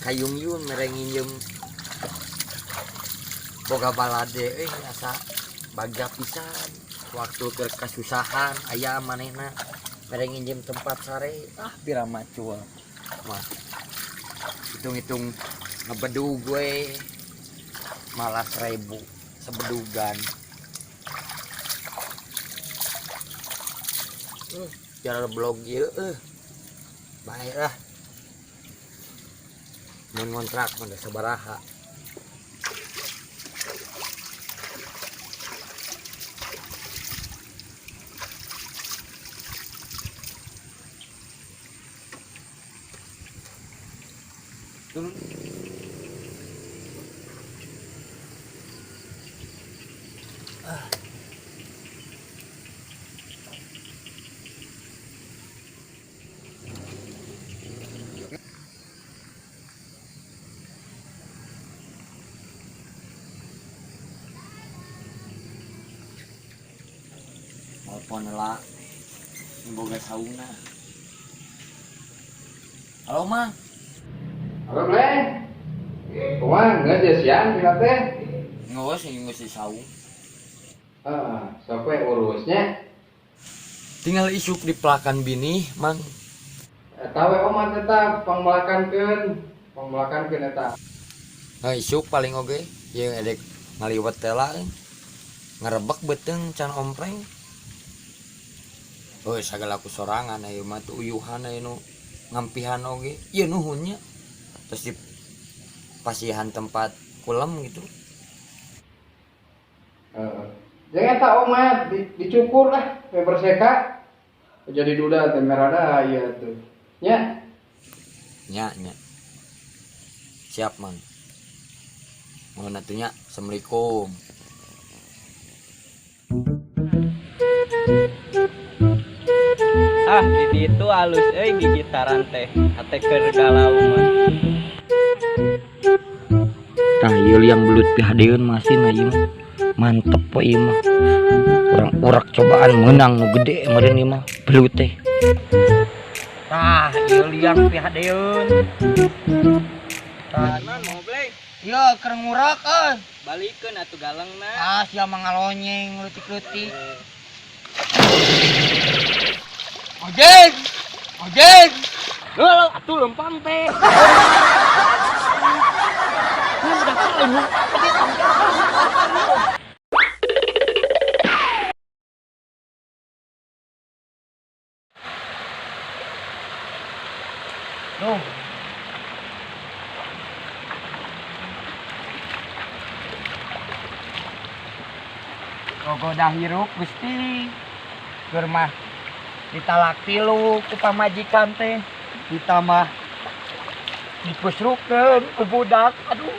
Kayung yun mere nginjem boga balade euy asa bagja pisan waktu keur kasusahan aya manehna mere nginjem tempat sare ah pira macul mah hitung-hitung ngebedug we malah 1000 sebedugan. Cara blog ieu bae lah mun ngontrak mah da sabaraha. Turun. Telepon lah, boga sauna. Halo Mang. Halo Bleng. Kumaha geus ya siang kita teh? Ngeus geus di saung. Heeh, sok we urusnya. Tinggal isuk dipelakan bini, Mang. Eta we omat eta pangmelakankeun, pangmelakankeun eta. Nah, isuk paling oge jeung edek ngaliwet teh lah euy. Ngarebek beuteung can ompreng. Euy sagala ku sorangan aya mah tuh uyuhan aya nu ngampihan oge. Ieu nuhun nya. Terus di pasihan tempat kulem gitu. Heeh. Jeung eta omat dicukur lah we berseka. Jadi duda teh merada ieu tuh. Nya. Nya nya. Siap, Mang. Mohon atuh nya. Assalamualaikum. Ah, di ditu alus euy gigitaran teh, hate keur galau mah. Tah ieu liang belut pihadeun masin ieu mah. Mantep we ieu mah. Urang urak cobaan meunang nu gede meureun ieu mah belut teh. Tah ieu liang pihadeun. Tah mana mau bleng? Ieu keur ngurak euy. Balikeun atuh galengna. Ah sia mah ngalonyeng leutik-leutik. Ojek! Ojek! Leuh, atuh lempang teh. Duh. Gogoda hirup Gusti. Keur mah ditalak tilu ku pamajikan teh, ditambah dipusrukeun ku budak. Aduh.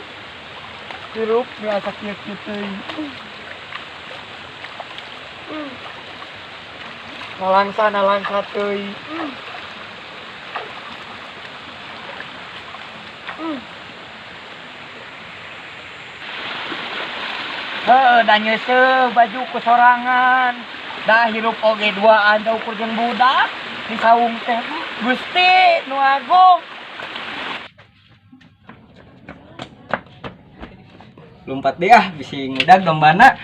Hirup biasa kieu-kieu teuing. Nalangsa nalangsa teuing. Heuh, da nyeuseuh baju ku sorangan. Dah hirup oge duaan da ukur jeung budak di saung teh. Gusti nu agung. Lompat deh ah, bisi ngudag dombana.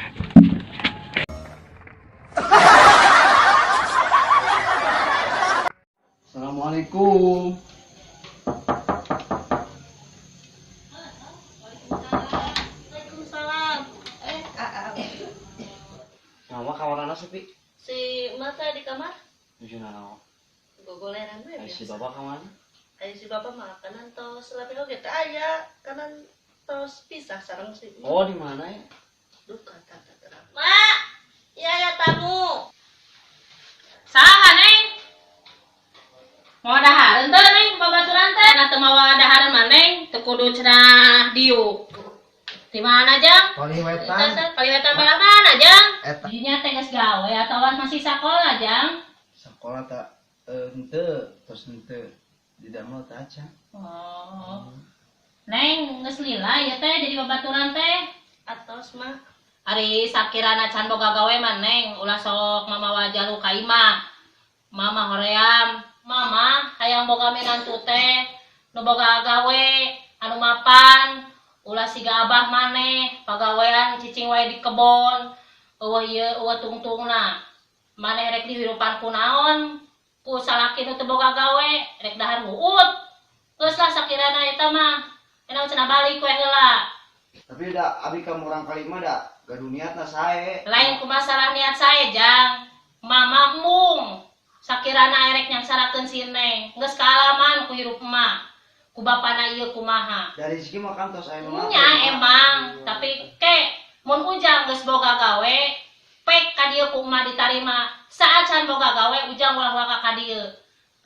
Assalamualaikum. Waalaikumsalam. Nama kawanana sepi. Si Mata di kamar? Nuju naon? Gogoleran we Ai si biasa. bapak ka mana? Ai si bapak mah kanan tos lapi oge teh aya, kanan tos pisah sareng si. Oh, di mana ya? Duka tata terang. Mak, iya ya tamu. Saha Neng? Mau dahareun teu Neng babaturan teh? Nah teu mawa dahareun mah Neng, teu kudu cenah diuk. Di mana Jang? Paliwetan. Paliwetan belah mana Jang? Eta. Dinya teh geus gawe atawa masih sakola Jang? Sakola tak henteu, tos henteu. Di damel teh acan. Oh. Neng geus lila ieu teh jadi babaturan teh. Atos mah. Ari sakirana can boga gawe mah Neng, ulah sok mamawa jalu ka imah. Mama hoream, mama hayang boga minantu teh nu boga gawe. anu mapan, ulah siga abah maneh, pagawean cicing wae di kebon, eueuh ieu eueuh tungtungna. Maneh rek dihirupan ku naon? Ku salaki nu teu boga gawe, rek dahar huut. Geus lah sakirana eta mah. Enak cenah balik we heula. Tapi da abi ka murang kali mah da gaduh niatna sae. Lain ku masalah niat sae, Jang. Mama embung. Sakirana erek nyangsarakeun si Neng. Geus kaalaman ku hirup emak. Ku bapana ieu kumaha. Dari rezeki mah kan tos aya nu ngatur. Nya emang, tapi ke mun Ujang geus boga gawe, pek ka dieu ku emak ditarima. Saacan boga gawe Ujang ulah waka ka dieu.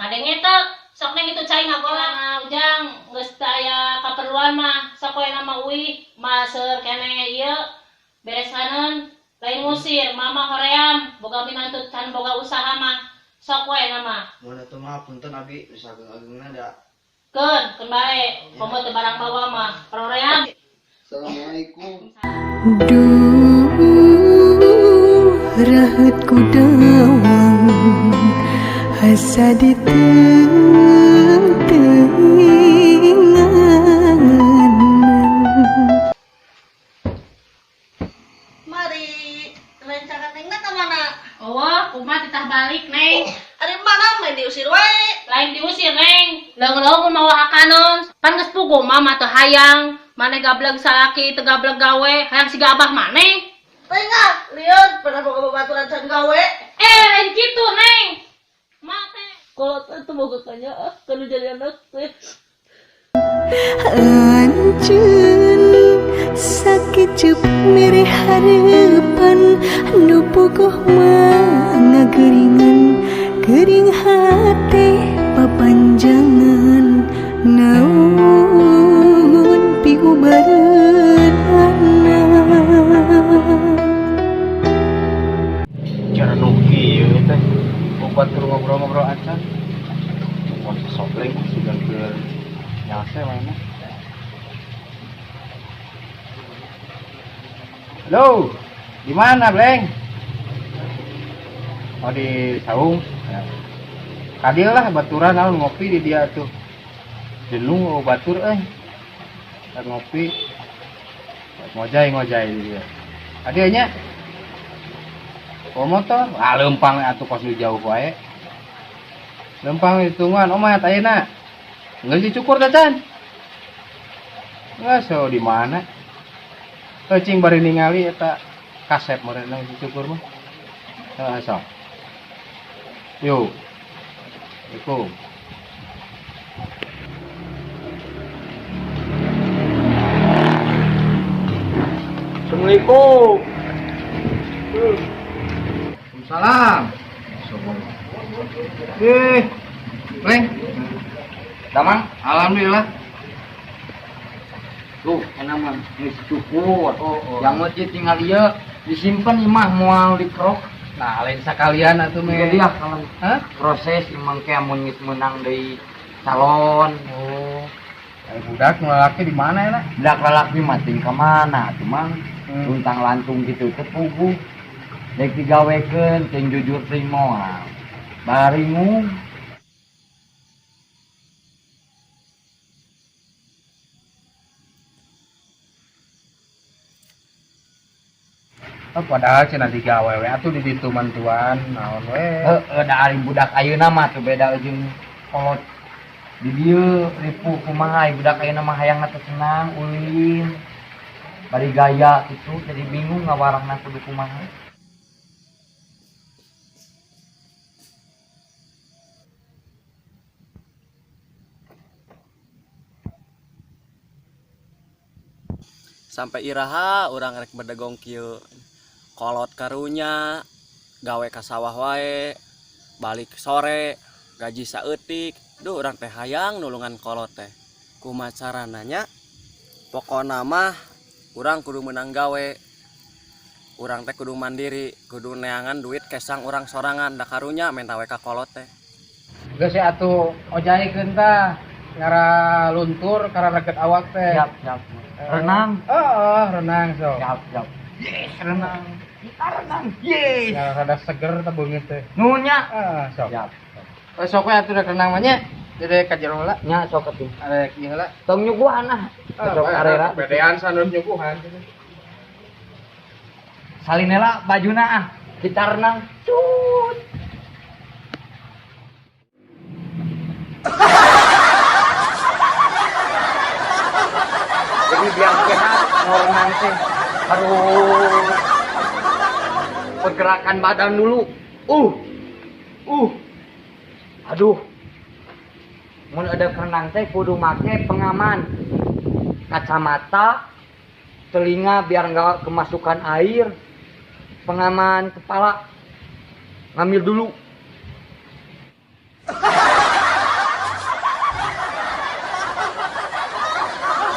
Ngadenge teu, sok Neng itu cai ngagola. Ujang geus teu aya kaperluan mah, sok we nama uih, mah seur keneh ieu beresaneun, lain ngusir, mama hoream, boga minantu can boga usaha mah, sok we nama. Mun atuh mah punten abi geus ageng-agengna da. Keun, keun bae, komo teu barang bawa mah, hoream. Assalamualaikum. Duh, rahet ku dawang asa diteuingan. Mari, rencangan Neng ka mana? Oh, kumaha titah balik, Neng. Ari mana main diusir wae? Lain diusir, Neng. Leung-leung mun mawa hakaneun. Pan geus puguh mama teu hayang. Maneh gableg salaki teu gableg gawe, hayang siga abah maneh. Teuing ah, lieur pernah boga babaturan can gawe. Eh, lain kitu, Neng. Mak teh Kolot teh teu boga kanyaah kana jadi anak teh. Anjeun sakit mere harapan nu puguh mah ngageringan gering hate papanjangan naon piubareunana. Cara nuki ieu teh obat tur ngobrol-ngobrol acan. Wah, sobleng sudah keur nyase mana. Halo, di mana, Bleng? Oh, di saung. Ya. Kadil lah baturan naon ngopi di dia tuh. Jenuh oh, batur euy. Ngopi. Ngojay-ngojay di dia. Kadil nya. Oh, motor, ah leumpang atuh kos nu jauh wae. Leumpang ditungguan omat ayeuna. Geus dicukur teh can. Geus so di mana? Cing bari ningali eta kasep meureun dicukur mah. Heeh sok. Yuk. Assalamualaikum. Assalamualaikum. Salam. Leng. Damang, alhamdulillah. Tuh, enak mah geus cukur. Oh. Yang mau tinggal ieu disimpan imah moal dikrok. Nah, lain sakalian atuh meh. Jadi ah kalau hah? Proses imang ke mun geus meunang deui calon. Oh. Ai budak nu lalaki di mana ya? Budak lalaki mah ting ka mana atuh mang? Luntang lantung kitu teh puguh. Dek digawekeun teu jujur teh moal. Baringung. Oh, padahal cenah digawe we atuh di ditu mantuan naon we. Heeh, da ari budak ayeuna mah teu beda jeung kolot di dieu ripuh kumaha budak ayeuna mah hayangna teh senang ulin. Bari gaya kitu jadi bingung ngawarahna kudu kumaha. Sampai iraha urang rek bedegong kieu. Kolot karunya gawe ka sawah wae balik sore gaji saeutik. Duh urang teh hayang nulungan kolot teh. Kumaha carana nya? Pokona mah urang kudu meunang gawe. Urang teh kudu mandiri, kudu neangan duit kesang urang sorangan da karunya menta we ka kolot teh. Geus atuh ojaikeun tah ngara luntur karena reket awak teh. Siap, siap. Renang. Heeh, renang sok. Siap, siap. Yes, renang. Kita renang. Yes. Ya rada seger teh beungeut teh. Nunya. Heeh, sok. Siap. Sok we atuh rek renang mah nya. Jadi ka jero heula. Nya sok atuh. Arek ieu heula. Tong nyuguhan ah. Sok arera. Bedean sanur nyuguhan. Salinela bajuna ah. Kita renang. Cut. Jadi biar sehat mau renang teh harus pergerakan badan dulu. Aduh. Mun ada renang teh kudu make pengaman. Kacamata, telinga biar nggak kemasukan air, pengaman kepala. Ngambil dulu.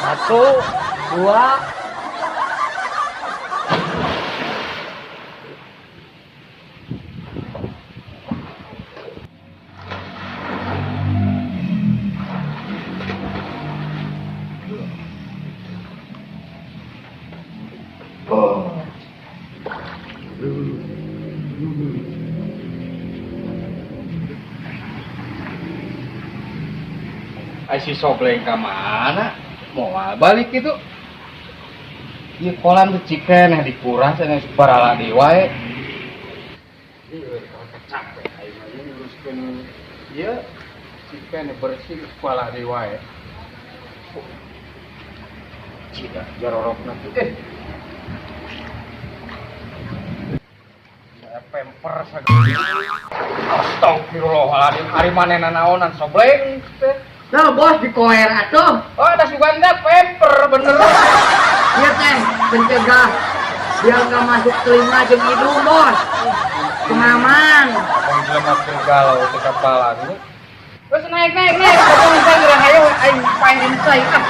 Satu, dua. Si Sobleng ka mana? Mau balik itu. Ieu kolam teh ciken yang dikuras cenah barala deui wae. Ieu capek aing mah nguruskeun ieu ciken bersih sekolah deui wae. Cida jarorokna teh. Saya pemper sagala. Astagfirullahaladzim, ari manehna naonan Sobleng teh. Nah, bos dikoer atuh. Oh, ada suganda pemper bener. Iya teh, pencegah biar nggak masuk telinga jeung hidung, bos. Pengaman. Abang jelema keur galau teh kapalan. Terus naik naik naik, potong teh geura hayo aing paehin cai ah.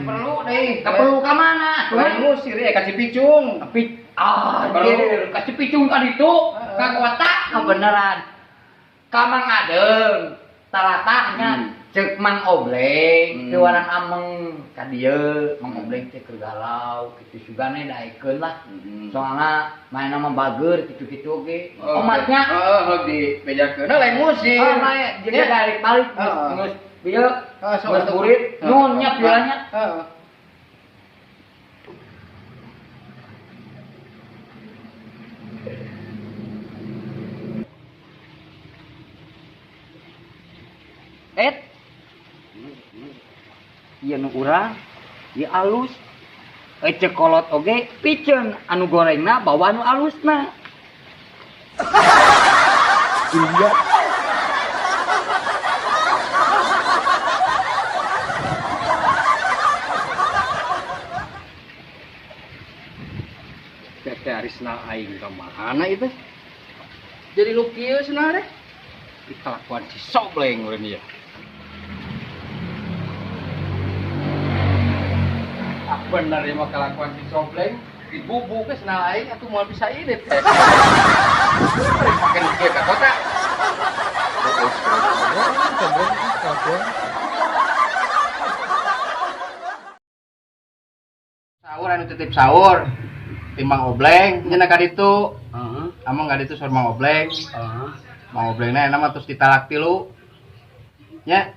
Perlu deui. Perlu ka mana? Lain ngusir ya ka Cipicung. Tapi ah, ka Cipicung ka ditu, ka kota kebenaran. Ka Mang Adeng, talatahnya ceuk Mang Obleng, teu warang ameng ka dieu, Mang Obleng teh keur galau kitu sugane daekeun lah. Soalna maena mah bager kitu-kitu oge. Omatnya heeh dibejakeun lain ngusir. Oh, lain jadi balik-balik geus bieu geus burit nuhun nya pilanya. Heeh. Ieu nu urang, ieu alus. Ceuk kolot oge piceun anu gorengna bawa anu alusna. Iya. Teh arisna aing ka mana itu? Jadi lu kieu cenah teh. Kelakuan si Sobleng urang ieu. Ah bener ieu mah kelakuan si Sobleng, dibubu ke cenah aing atuh moal bisa ini teh. Pake nu kieu ka kota. Sahur anu titip sahur. Timbang Obleng nya ka ditu. Heeh. Amang ka ditu saur Mang Obleng. Heeh. Mang Oblengna enak mah terus ditalak tilu. Nya.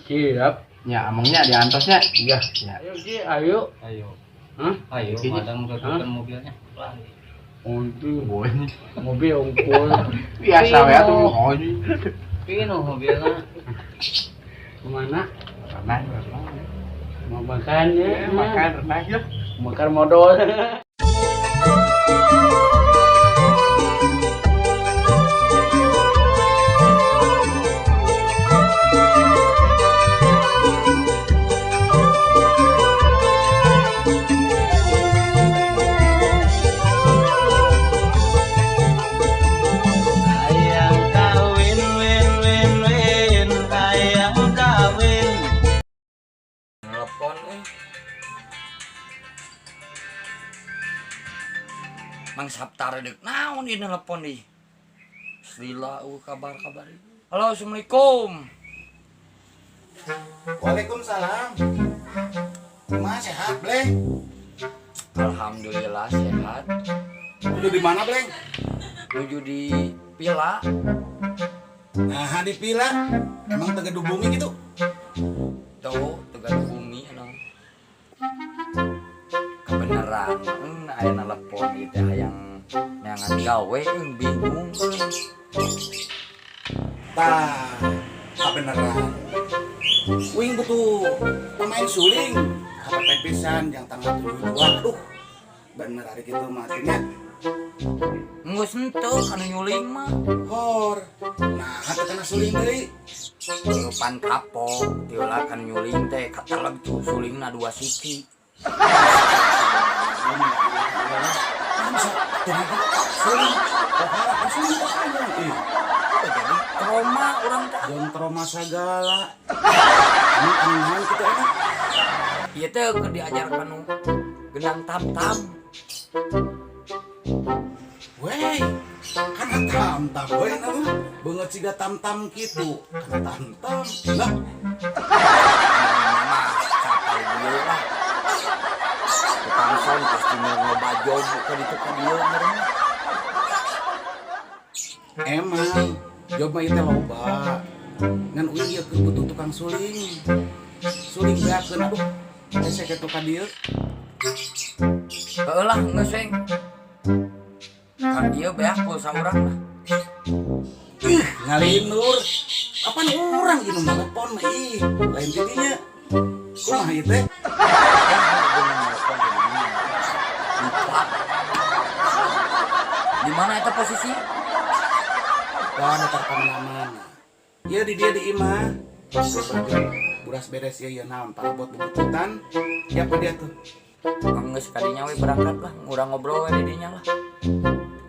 Siap. Nya amangnya diantosnya. Iya. Nya. Ayo Ki, ayo. Ayo. Hah? Ayo, madang tutupan mobilnya. Untung Boy. mobil unggul. Biasa we atuh. Oh. Pino mobilnya. Kemana? Renang, renang. Mau makan ya? Makan renang ya. Makan modal. Mang Saptar deuk naon ieu nelpon deui. Lila kabar-kabar. Halo, assalamualaikum. Waalaikumsalam. Kumaha sehat, Bleng? Alhamdulillah sehat. Nuju di mana, Bleng? Nuju di Pila. Nah, di pila emang teu gaduh bumi gitu. Tuh, teu gaduh bumi anu. Kebenaran, aya nelpon ieu teh hayang neangan gawe bingung euy. Tah, kabeneran. Uing butuh pemain suling. KPP pisan yang tanggal 72. Aduh, bener hari gitu mah nya. Geus henteu anu nyuling mah. Hor. Nah, teu kana suling deui. Pan kapok, tiula kan nyuling teh kateleg tuh sulingna 2 siki. Suling, pohara, suling pohara. Ih, Jadi trauma urang teh. Jong trauma sagala. Ini anu kitu enak. Ieu teh keur diajar kanu gendang tam-tam. Wey, kana tam-tam we nama. Beungeut siga tam-tam kitu. Kana tam-tam. Lah, Nama capal dieu lah. Tukang son pasti loba job ka ditu ka dieu meureun. Emang job mah ieu teh loba. Ngan uing ieu keur butuh tukang suling. Suling beakeun aduh. Hese kitu ka dieu. Heueuh lah geus we. Ka dieu beak pulsa urang lah. Ih, ngalinur. Kapan urang ieu nu telepon mah ih, lain tidinya. Kumaha ieu teh? Lupa. Di mana eta posisi? Wah, datar pamana-mana. Ieu di dia di imah. Buras beres ieu ieu naon parabot bubututan. Siapa dia tuh? Geus kadinya we berangkat lah, urang ngobrol we di dinya lah.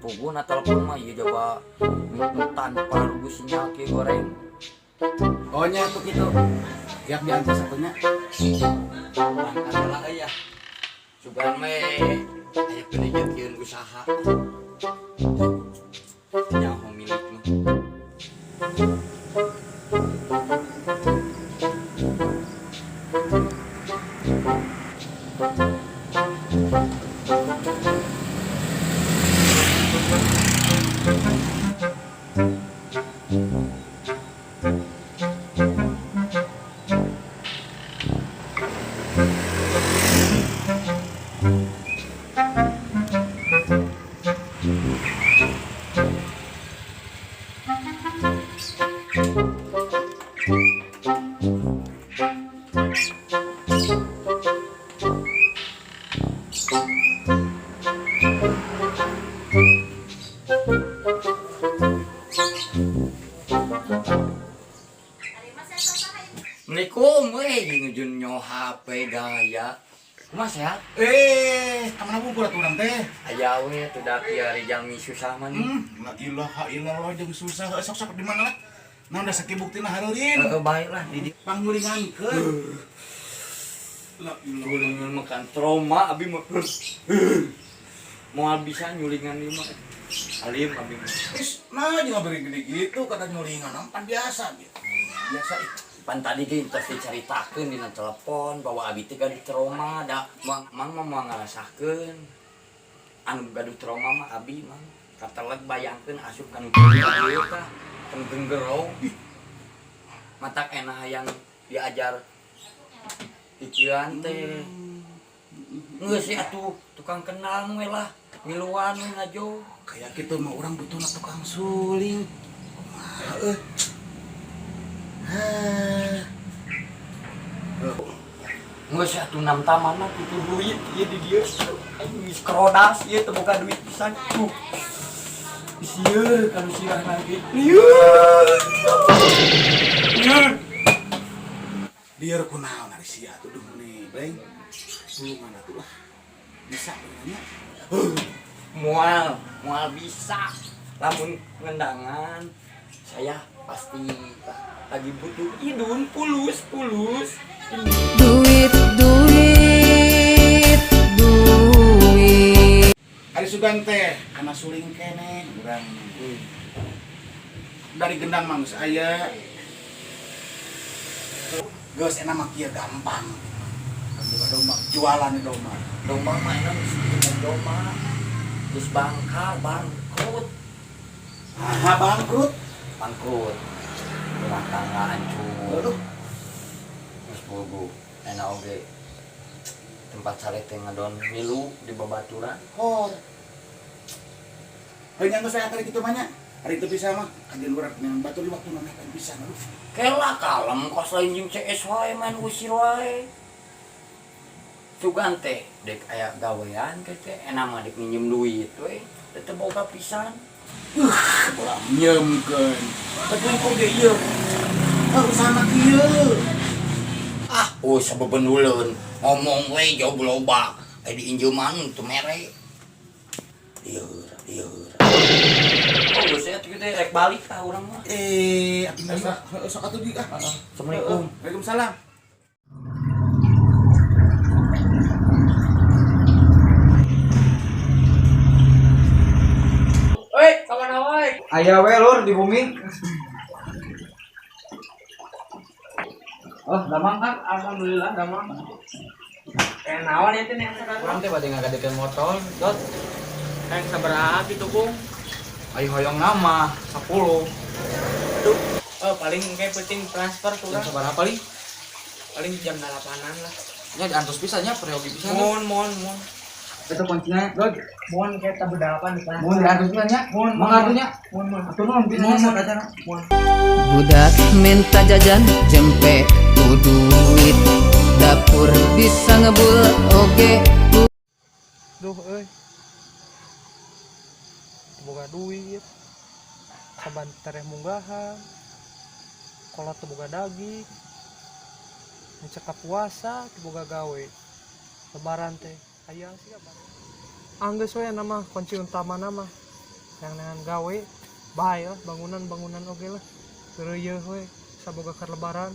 Puguh na telepon mah ieu coba tanpa rugu sinyal kieu goreng. Oh nya tuh kitu. Siap diantar satunya. Berangkat lah euy ya. Sugan we aya penejatkeun usaha. Nyaho milik mah. Assalamualaikum, weh, nuju nyo HP gaya. Kumaha sehat? Kamana bungkur atuh urang teh? Aya we tuh da kieu ari jalmi susah mah nih. La ilaha illallah jeung susah sok-sok di mana lah. Nah, udah saki buktina hareureun. Heeh, bae lah di dieu. Panggulingankeun. La ilaha. Nyulingan makan trauma abi mah. Moal bisa nyulingan ieu mah. Alim abi mah. Is, nah jeung beri gede gitu kata nyulingan pan biasa gitu. Biasa ih. Pan tadi ge tos dicaritakeun dina telepon bahwa abi teh gaduh trauma da mang mah moal ngarasakeun. Anu gaduh trauma mah abi mang. Kateleg bayangkeun asup kana ieu tah teu genggerong. Matak enak hayang diajar pikiran teh. Geus sih atuh tukang kenal we lah miluan we ngajo. Kayak gitu mah urang butuhna tukang suling. Kumaha euy? Hah. Geus atuh nam taman mah kudu duit ieu di dieu. Aing geus krodas ieu teu boga duit pisan. Tuh. Sieun kanu sirahna ge. Lieur. Lieur. Lieur kunaon ari sia atuh duh nih, Breng. Tulungan atuh lah. Bisa nya. Moal, moal bisa. Lamun ngendangan saya pasti lagi butuh idun pulus pulus. Duit duit duit. Ari sugan teh kana suling keneh urang. Dari gendang mah geus aya. Geus enak mah kieu gampang. Buka domba, jualan domba. Domba mah enak geus punya domba. Geus bangka, bangkrut. Ah, bangkrut. Bangkrut. Rumah tangga hancur. Aduh. Geus bogo. Enak oge. Tempat sare teh ngadon milu di babaturan. Hor. Heuh nya geus aya tadi kitu mah nya. Ari teu bisa mah kajian urang dengan batur di waktu namanya kan bisa aduh. Kela kalem kos lain jeung CS wae main usir wae. Sugan teh dek aya gawean teh teh enak mah dek minjem duit we. Teu boga pisan. Ulah nyeumkeun. Tapi kok ge ieu. Heuh usahana kieu. Ah, oh sabebenduleun ngomong we jauh loba. Aya diinjeuman teu mere. Lieur, lieur. Oh, geus atuh kitu rek balik ka urang mah. Eh, atuh sok sok atuh di ah. Assalamualaikum. Waalaikumsalam. Aya we lur di bumi. Oh, damang kan? Alhamdulillah damang. Eh naon ieu teh nih Urang teh bade ngagadekeun motor, Dot. Yang sabaraha kitu, Bung? Ai hoyong nama 10. Aduh, oh, paling kayak penting transfer tuh Jam urang. sabaraha paling? Paling jam 8-an lah. Nya diantos pisan nya peryogi pisan. Mohon, mohon, mohon. Itu kuncinya, Dod. Mohon kayak tabu 8 di Mun diantos pisan nya. Mun, Mun atunya. Mohon, mohon. Atuh nuhun pisan nya sakacana. Budak minta jajan jempe ku duit dapur bisa ngebul oge. Duh, euy. Teu boga duit. Saban tereh munggahan. Kolot teu boga daging. Mencekap puasa teu boga gawe. Lebaran teh aya sih kabar. Anggeus we nama kunci utama nama. Yang dengan gawe bae lah bangunan-bangunan oge lah. Geureuyeun we saboga keur lebaran.